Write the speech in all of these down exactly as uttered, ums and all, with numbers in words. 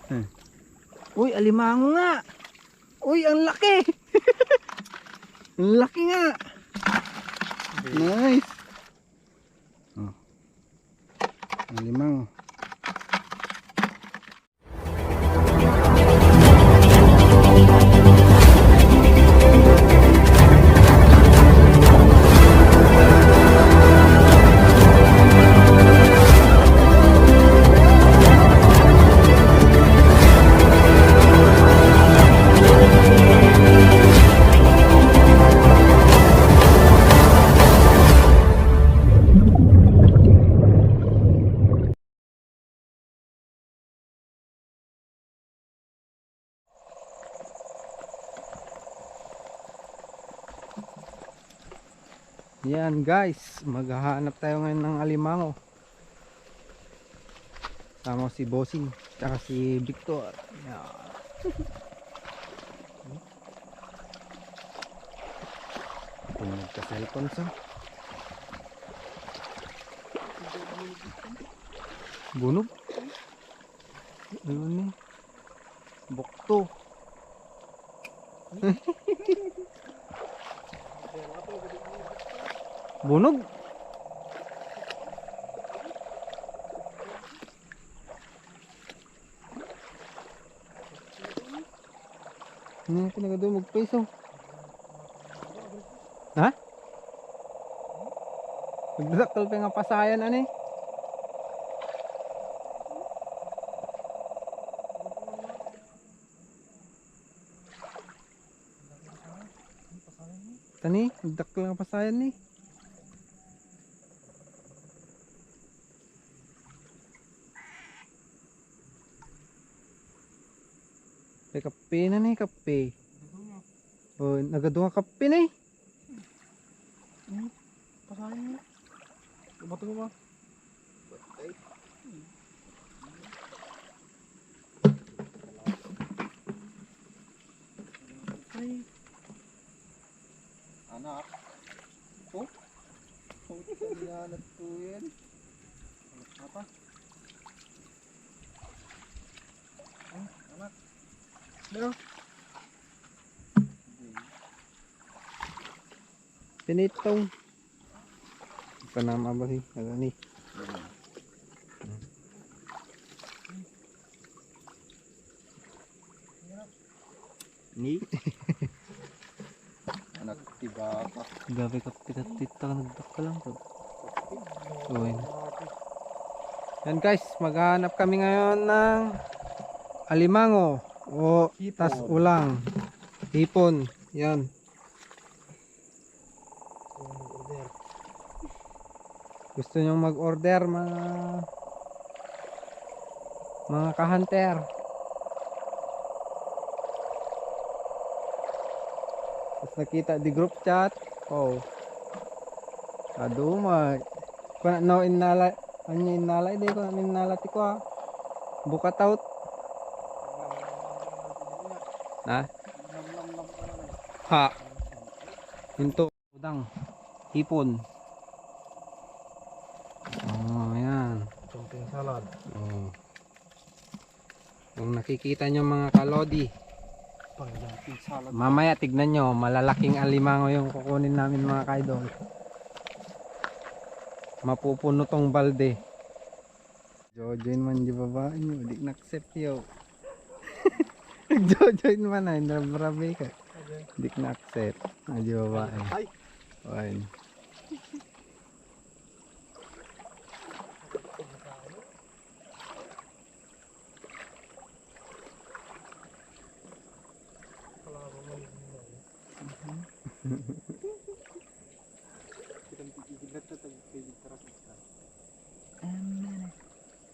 Uy, alimango nga. Uy, ang laki. Ang laki nga. Nice. Oh. Alimango. Yan guys, maghahanap tayo ngayon ng alimango. Tama si Bossing, tsaka si Victor. Yan. Kung nagka-cellphone sa Bunog. Ano ni? Bukto. Bunog. Ano yung pinagado magpaiso? Ha? Nagdadakkel pa nga pasayan, ani? Tani, nagdakkel nga pasayan ni. May kape na ni, kape. Oh, nagadu nga kape na eh. Hmm, pasayan mo. Umato mo ba? Ay. Anak. Oh? Oh, anak ko yan. Anak na pa. Ay, anak. Meron. Pinitong. Panama ba si, ano ni? Ni? Anak ti baka. Grabe ka, pinatit ka, nagdakkel lang to. Uy. Yan guys, maghanap kami ngayon ng alimango o Hipon. Tas ulang. Hipon. Yan. Gusto niyong mag-order, mga, mga ka-hunter? Tapos nakita di group chat. Oh. Adu, ma-, kuna no innala, anya innala, di ko na innala ti kua. Bukataw. Ha? Ha. Into. Udang. Hipon. Oh, yan. Something salad. Oh. Kung nakikita nyo, mga kalodi, pang dumpling salad. Mamaya tignan nyo, malalaking alimango yung kukunin namin, mga kaidol. Mapupuno tong balde. Jojoin man di babae nyo, di na-accept yo. Jojoin man ay, narabrabe ka. Di na-accept. Ah, di babae. Ay. Ay.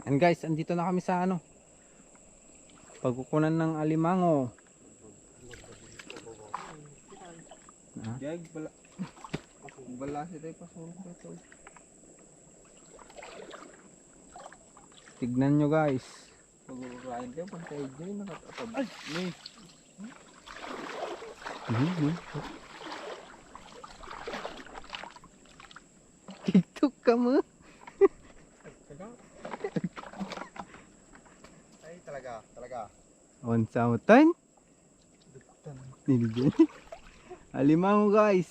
And guys, andito na kami sa ano, pagkukunan ng alimango. Ah. Diag, bala. Bala sila ipasurok na to. Tignan nyo, guys. Pagururayan kayo, pantay dyan, nakatatag. Ay! Ni. Mhm. TikTok ka mo. Ay, talaga. Talaga, talaga. Unsa mo, Ton? Dugtan. Dili dyan. Alimango, guys.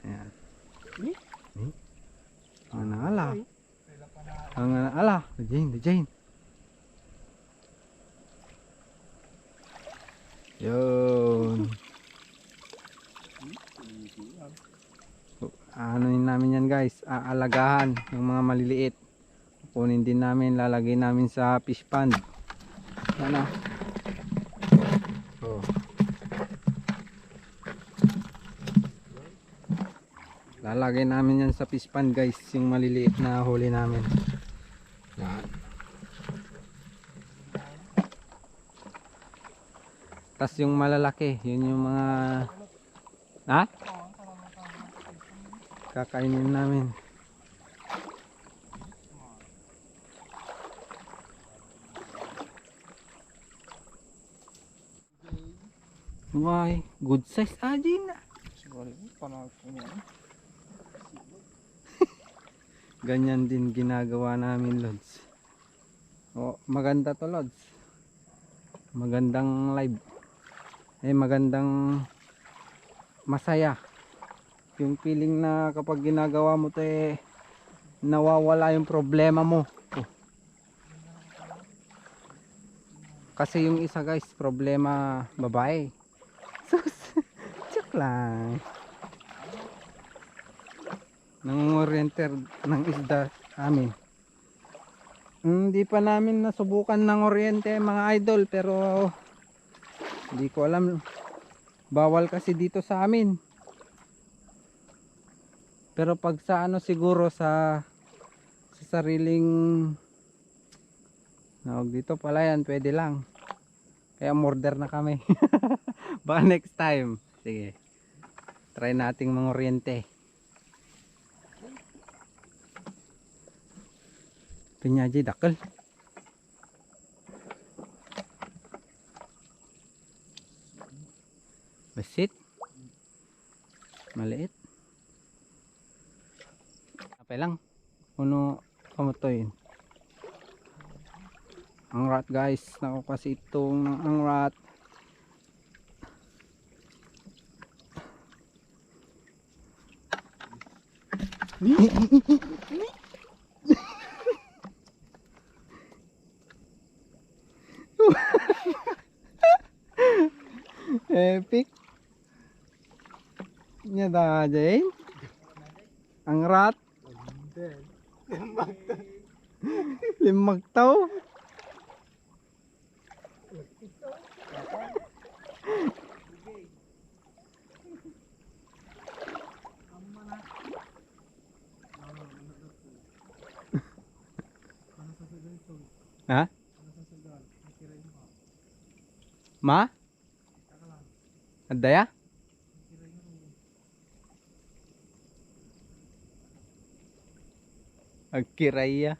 Ayan. Ni? Ni? Ang ala. Ang ala. Dajay, dajay. Yun. Ano yun namin yan, guys? Aalagahan yung mga maliliit. Kunin din namin, lalagay namin sa fish pond. Yan, ah. Oh. Lalagay namin yan sa fish pond, guys, yung maliliit na huli namin. Yan. Tas yung malalaki, yun yung mga, ha? Kakainin namin. Why? Good size, ah, Gina. Siguro, panahon ko niya. Ganyan din ginagawa namin, Lods. Oh, maganda to, Lods. Magandang live. Eh, magandang masaya. Yung feeling na kapag ginagawa mo to, eh, nawawala yung problema mo. Oh. Kasi yung isa, guys, problema babae. Sus, joke lang. Nangungorienter ng isda amin. Hindi pa namin nasubukan ng oriente, mga idol, pero hindi ko alam. Bawal kasi dito sa amin. Pero pag sa ano siguro sa, sa sariling, nawag dito, palayan, pwede lang. Kaya murder na kami. Baka next time. Sige. Try nating mangoriente. Pinyaji dakkel. Basit. Maliit. Apay lang. Puno kamutoy. Ang rat, guys. Naku, kasi itong ng ang rat. Epic. Nya da, Jay. Ang rat. Limagtaw. Ha? Ma? Adaya? Agkiraya.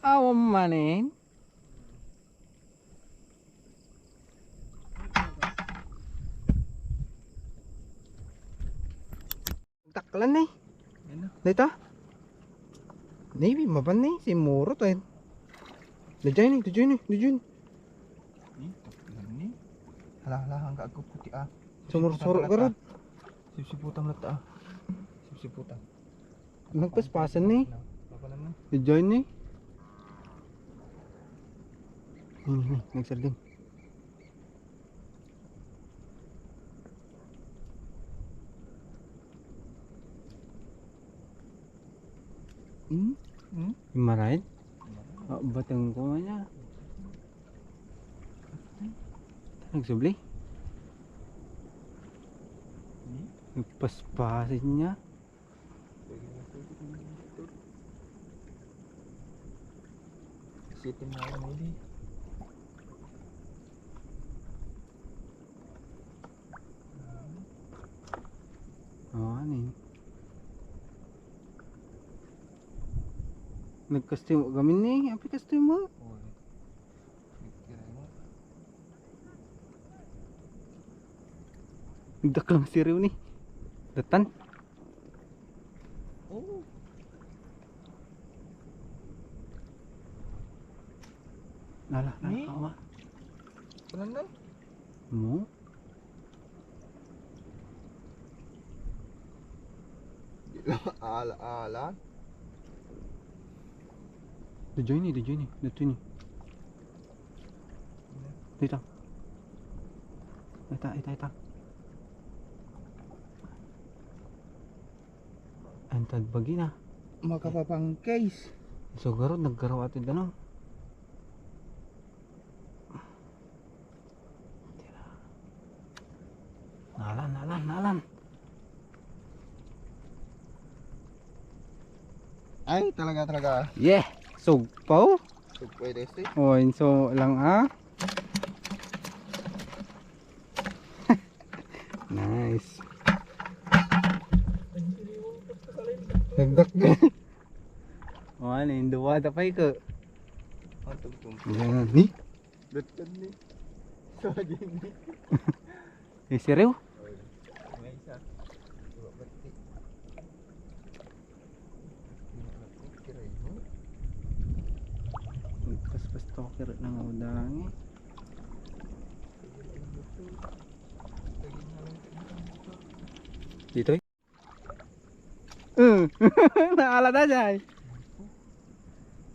Awan manen. Daklan ni. Ano? Dayta? Ni, mapan ni, simurot, eh. Dayjay ni, dayjay ni, dayjay ni. Ni, daklan ni. Hala, hala, hangga agkukuti, ah. Sumursuro garud. Sipsiputan latta, ah. Sipsiputan. Nagpaspasan ni. Apa naman? Dayjay ni. Hmm, hmm, nagsarding. Hmm? Hmm? Marain? Ah, batang ko niya. Nagsubli? Hmm? Nagpaspasin niya. City na lang, hindi. Oh, ani. Nagkastoy mo gamin ni, api kastoy mo. Oo. Nagkira mo. Daklang siriw ni. Datan. Nala, nala, ni? Awa. Ano na? Mo? Ala, ala. Didtoy ni, didtoy ni, didtoy ni. Dito. Ita, ita, ita. Antad bagina. Makapapang case. So, garud, naggaraw ati danang. Nalan, nalan, nalan. Ay, talaga, talaga. Yeah. Sugpaw. Sugpaw, desi. Oh, inso lang, ah. Nice. Dagdag. Oh, ano, yung duwa, tapay ko. Ang tugtong. Yan, ni? Betul ni. Saging ni. Eh, seryo? May isa. Dua, berarti. Paspas to, kira na nga udangi. Dito, eh? Mm. Naala ta, jay.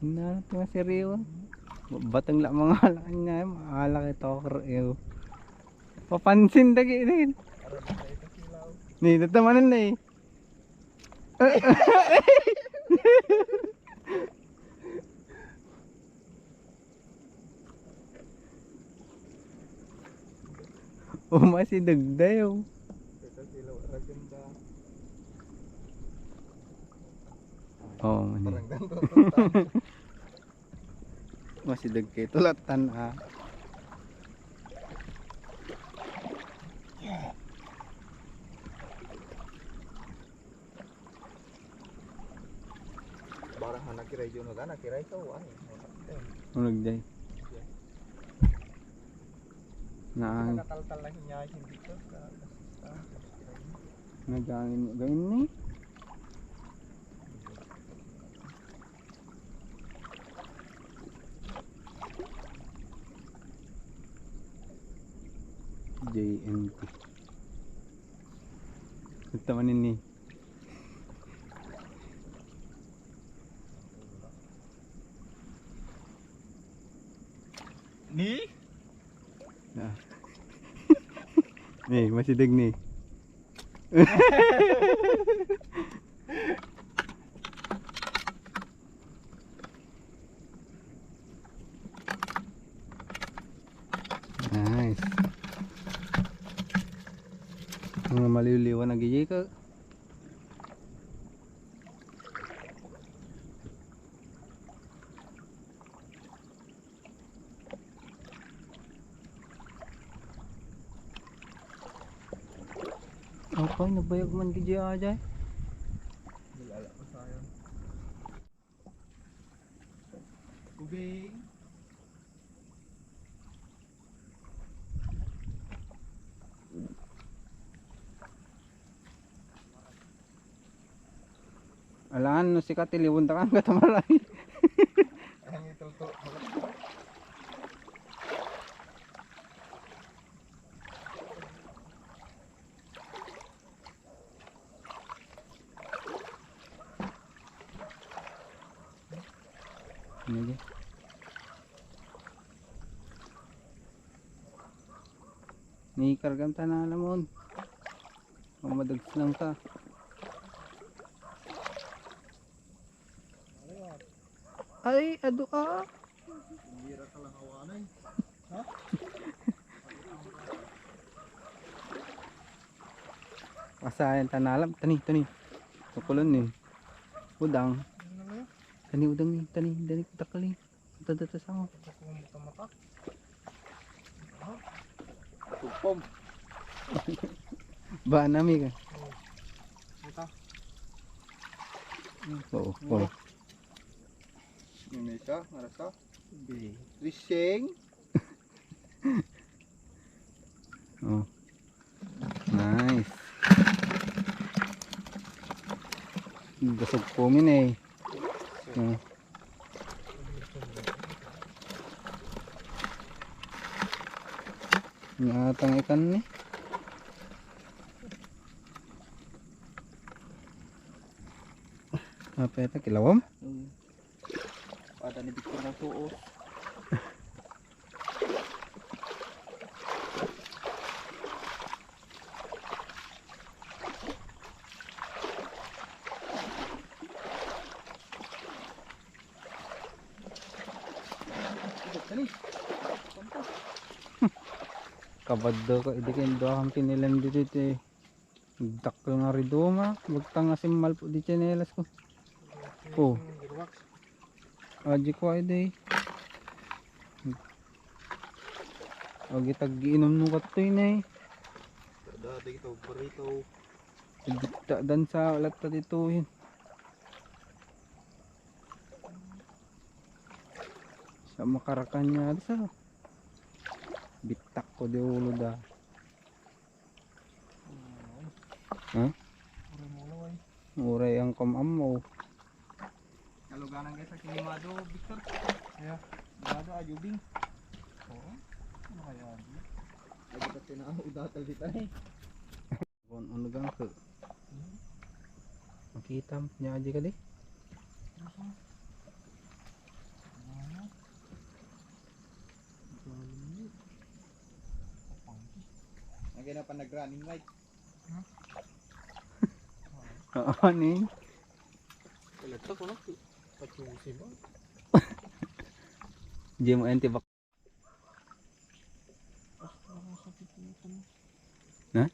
Na, mga seryo. Batang la mga ala niya, maala kay Toker, ew. Papansin dagi din. Ni, tatamanan na eh. O, masideg dayo. Oo, mani. Masideg kay tulatan, ah. Barang anak kiray Juno, anak kiray so, ay, unag day. Naang. Nakataltal na hinya, hindi ko. Nagangin, gangin ni. J N T. Ito man ini. Ni? Ah. Ni, masideg ni. Nice. Mga maliw-liwan na gigi ka. Apay, nabayag man gidi ajay. Nilala ko sayang. Ubing. Alangan no sika ti liwon ta kan katamaray. Ang itultol. Ano di? Ni kargam ta na alamon. Kung madags lang ka. Ay, adu, ah. Hindi ra ka lang awanay. Ha? Pasayan ta nalam. Tani, tani. Tukulon ni. Udang. Ano na yun? Tani udang ni. Tani, dani dakkel ni. Ito, ito, ito, sa ako. Ito, kung mata-mata. Tugpom. Ba, nami ka? Oo. Ito. Oo, oo. May isa, marasa. Okay. Fishing. Oh. Nice. Gasog kumin eh. Hmm. Natang ikan ni. Apa ito? Kilawom? Hmm. Pada ni Victor na tuo. Kabaddo ko, idi kayo dua kang pinilan dito, eh. Dakkel nga riduma, bagtang nga simmalpo di tsinelas ko. Oh. Aji ko ay day. Agi taggiinom no katoy na eh. Dati kita burrito. Dagita dan sa latta ditoyen. Sa makarakan niya sa bitak ko di ulo da. Ha? Uray mo ulo, ay. Uray ang kamam mo. Kaluganan guys, sa kinimado, Victor. Yeah. Kinimado, ajubing. Oo. Ano kaya, Abi? Ay, kita tinao, datal di tayo. Bon, unugang ko. Makita niya aja kadi? Lagi na pa nag-running light. Oo, ni. Wala to, kuno. Pachusi ba? Di mo entibak. Ha?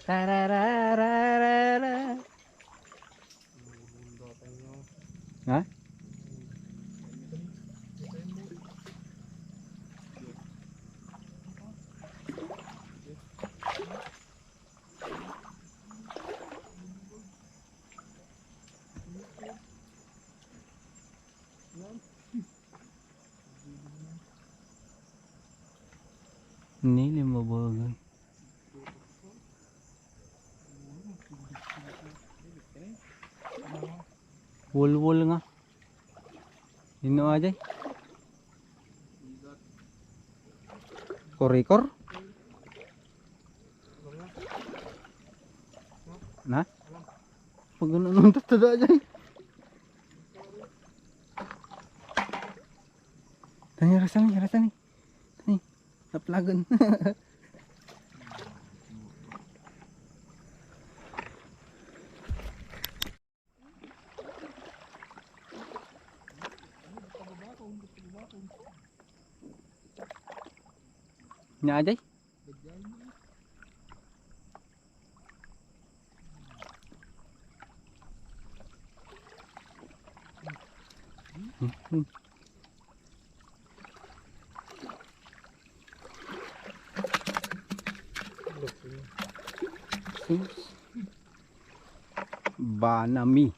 Tararararara. Ha? Nilim mo bagay. Wulwul nga. Ino ajay? Korikor? Na? Pag ano nung tatada ajay? Tani, rasan ni, rasan ni. Tani, naplagan. Nya ajay? Banami.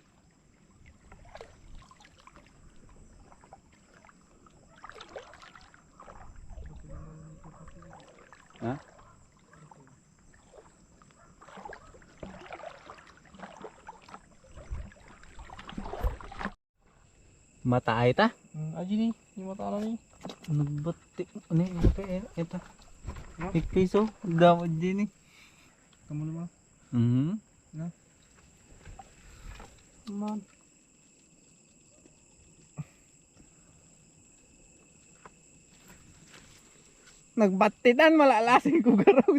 Ha? Mataay ta? Hmm, aji ni, yung mata na ni. Nagbati, ano yung mata, eh, ito. Ha? Ikpiso, dapat din eh. Kamu naman. Mhm. Na? Man. Nagbatitan, malalasing ko garaw.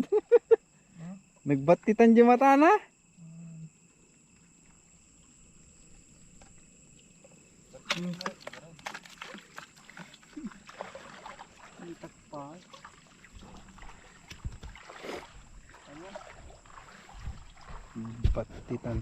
Nagbatitan di mata na. Ang takpa. Ano? Pat ti tan.